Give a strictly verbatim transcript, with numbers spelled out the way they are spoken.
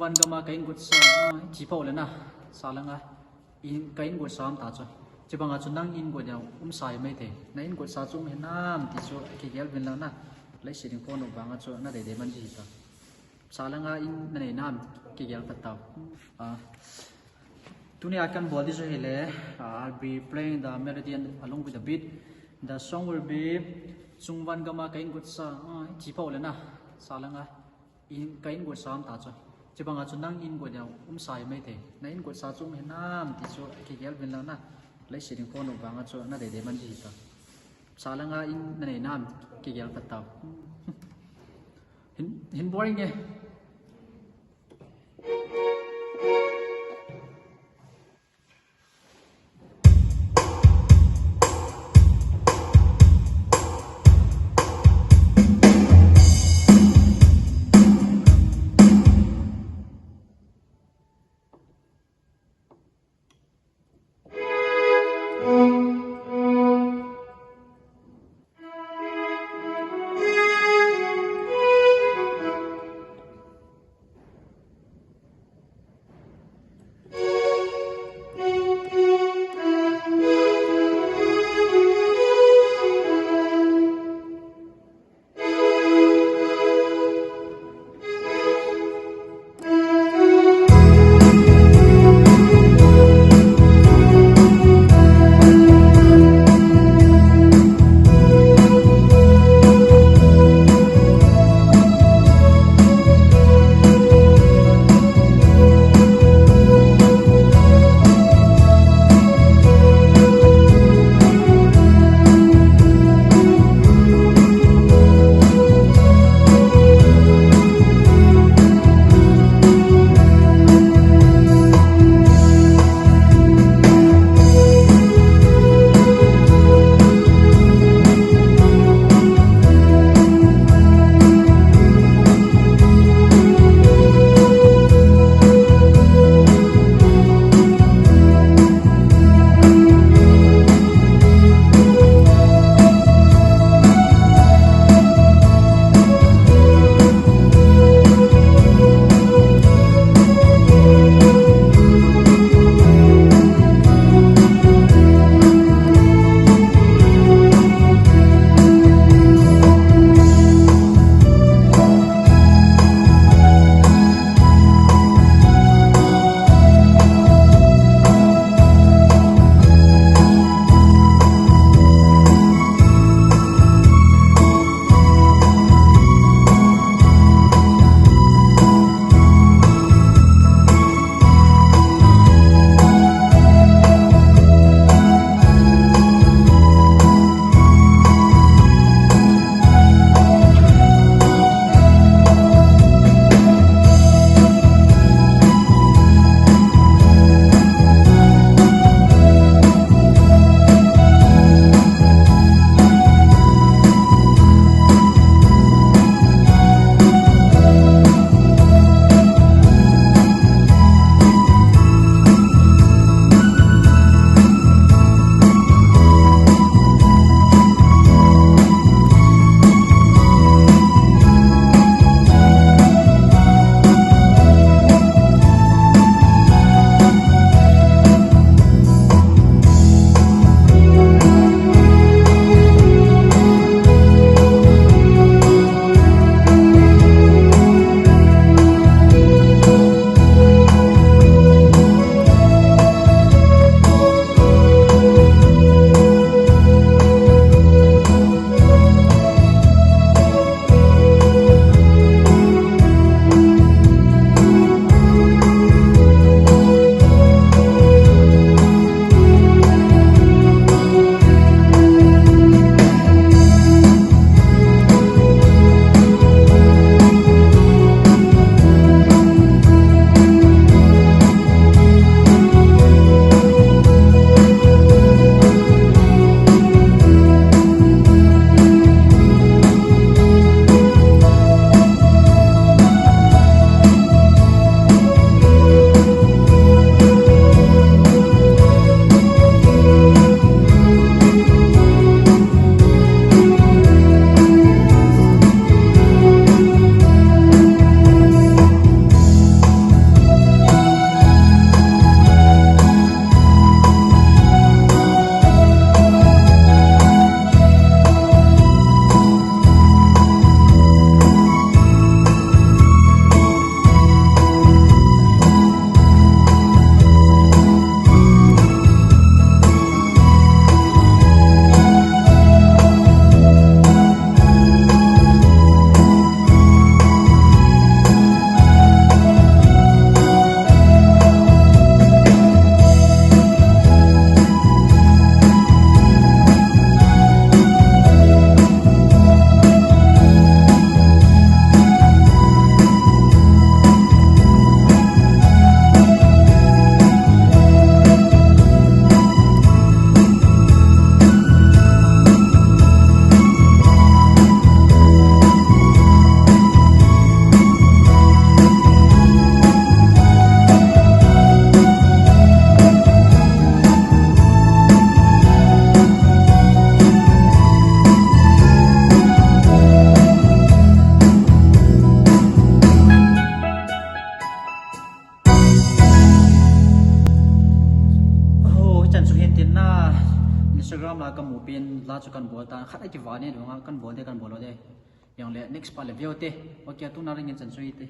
Van gama ka ingot sa, chi pau le na, sa langa, in, ka ingot sa um ta chu. Chibanga chu nang ingot ya um sa mai thei. Na ingot sa chu um hinam ti chu kigel vin lang na. Leiset ding khonung banga chu na dei dei man ji ta. Sa langa in na nei nam kigel pat tau. Ah, tuni a kan bol di chu hile, ah, I'll be playing the melody and along with the beat. The song will be Chungvan gama ka ingot sa, ah, chi pau le na, sa langa. In, ka ingot sa um ta chu. Chibanga chu nang ingot ya um sa mai thei. Na ingot sa chu um hinam ti chu kigel vin lang na. Leiset ding khonung banga chu na dei dei man ji ta. Sa langa in na nei nam kigel pat tau. Hin, hin boring e. Instagram la kamu pen la chu kan bol ta, khat a kivah ne, lunga kan bol de, kan bol lou de. Yang le next pa le veu te. Okay, tuna ring in chan sui te.